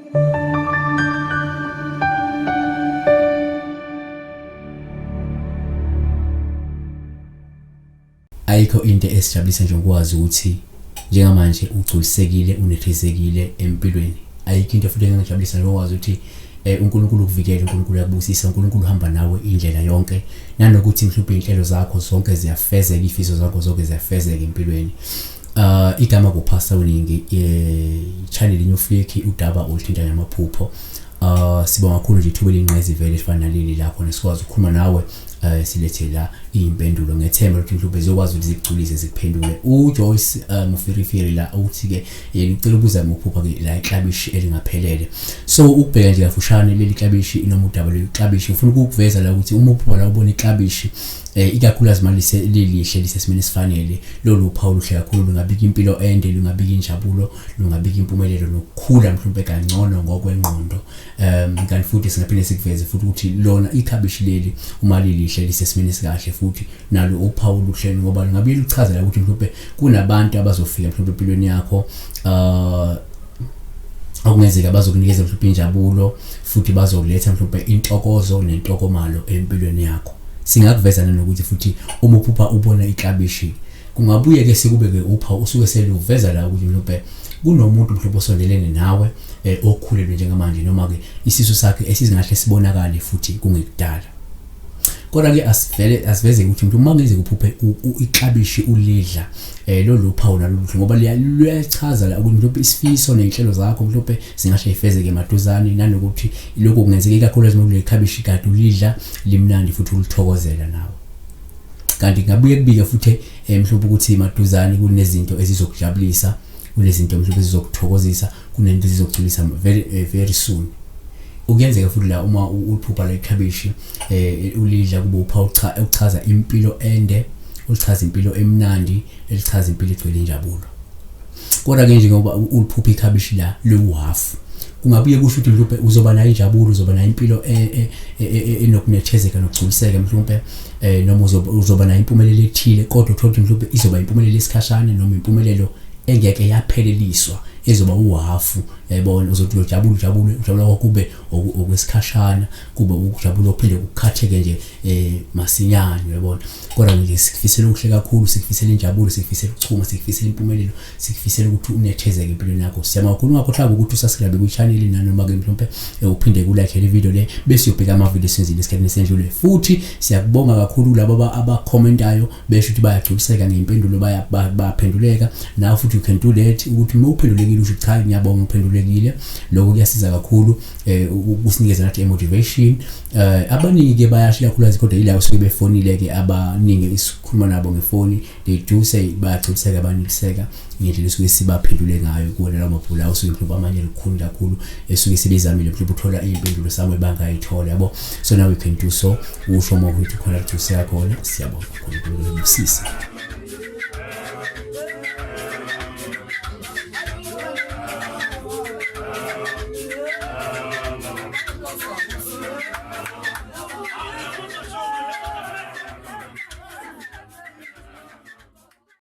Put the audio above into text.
Ayikho into esijabulisa njengokwazi ukuthi njengamanje ugculisekile, unethezekile empilweni. Ayikho into futhi engangijabulisa njengokwazi ukuthi uNkulunkulu ukuvikele, uNkulunkulu uyakubusisa, uNkulunkulu uhamba nawe indlela yonke, nanokuthi mhlawumbe iy'nhlelo zakho zonke ziyafezeka, iy'fiso zakho zonke ziyafezeka empilweni. Igama kuPastor Weningi, channel New Flick, udaba oluthinta namaphupho. Sibonga kakhulu nje ithuba elingqayizivele elifana naleli la khona sikwazi ukukhuluma nawe, silethe la iy'mpendulo ngethemba ukuthi mhlawumbe ziyokwazi ukuthi zikugculise, zikuphendule. UJoyce Mufirifiri la uthi-ke yena ucela ukubuza ngokuphupha-ke la iklabishi elingaphelele. So ukubheka nje kafushane leli klabishi noma udaba leli klabishi, ufuna ukukuveza la ukuthi uma uphupha la ubona iklabishi, ikakhulukazi uma lilihle, lisesimeni esifanele, lolu phawu luhle kakhulu, lungabika impilo ende, lungabika injabulo, lungabika impumelelo nokukhula mhlawumbe kangcono ngokwengqondo. Kanti futhi singaphinde sikuveze futhi ukuthi lona ikhabishi leli uma lilihle lisesimeni esikahle futhi nalo uphawu luhle, ngoba lungabe luchazela ukuthi mhlawumbe kunabantu abazofika mhlawumbe empilweni yakho, okungenzeka bazokunikeza mhlawumbe injabulo futhi bazokuletha mhlawumbe intokozo nentokomalo empilweni yakho. Singakuveza nanokuthi futhi uma uphupha ubona iklabishi, kungabuye ke sekube-ke uphawu usuke seluveza la ukuthi mhlawumbe kunomuntu mhlawumbe osondelene nawe, okhulelwe njengamanje, noma-ke isisu sakhe esizingahle sibonakale futhi kungekudala. Kodwa-ke asivele asiveze ukuthi umuntu uma kungenzeka uphuphe iklabishi ulidla, lolu phawu nalo luhle, ngoba luyachaza la ukuthi mhlawumbe isifiso ney'nhlelo zakho mhlawumbe zingahle yifezeke maduzane, nanokuthi lokhu kungenzeka ikakhulukazi uma kuleli khabishi kade ulidla limnandi futhi ulithokozela nawe. Kanti kungabuye kubike futhi, mhlawumbe ukuthi maduzane kunezinto ezizokujabulisa, kunezinto mhlawumbe ezizokuthokozisa, kunento ezizokugculisa very, very soon. Ukuyenzeka futhi la uma uliphupha la ikhabishi, ulidla, kube uphawu ukuchaza impilo ende, ulichaza impilo emnandi, elichaza impilo egcwele injabulo. Kodwa-ke njengoba uliphupha ikhabishi la liwuhafu, kungabuye kusho ukuthi mhlawumbe uzoba nayo injabulo, uzoba nayo impilo enokunethezeka nokugculiseka mhlawumbe, noma uzoba nayo impumelelo ethile, kodwa uthole ukuthi mhlawumbe izoba impumelelo esikhashana noma impumelelo engeke yapheleliswa, ezoba uhafu. Yayibona, uzothi uyojabula, ujabule, ujabula kwakho kube okwesikhashana, kube ukujabula okuphinde kukhatheke nje masinyane, uyabona. Kodwa nje sikufisela okuhle kakhulu, sikufisela injabulo, sikufisela ukuchuma, sikufisela impumelelo, sikufisela ukuthi unethezeke empilweni yakho. Siyabonga kakhulu. Ungakhohlwa ukuthi usubscribe kwi-channel, nanoma-ke mhlawumbe uphinde kulike le video le, bese uyobheka amavidiyo esenzile esikhathini esendlule. Futhi siyakubonga kakhulu labo abakhomentayo besho ukuthi bayagculiseka ngey'mpendulo, bayaphenduleka. Nawe futhi you can do that, ukuthi uma uphendulekile usho cha, ngiyabonga, ngiphendulekile. Lokho kuyasiza kakhulu, ukusinikeza nathi motivation. Abaningi ke bayasho ikakhulukazi, kodwa yila usuke befonile ke, abaningi isikhuluma nabo ngefoni, they do say bayagculiseka, baneliseka ngendlela esuke sibaphendule ngayo kuwona lawo mabhula usuke mhlawumbe amanye lukhuni kakhulu esuke sebezamile mhlawumbe uthola iy'mpendulo somewhere bangayithola, yabo. So now you can do so, usho uma ukuthi khona kugculiseka khona. Siyabonga kakhulu, uNkulunkulu akubusise.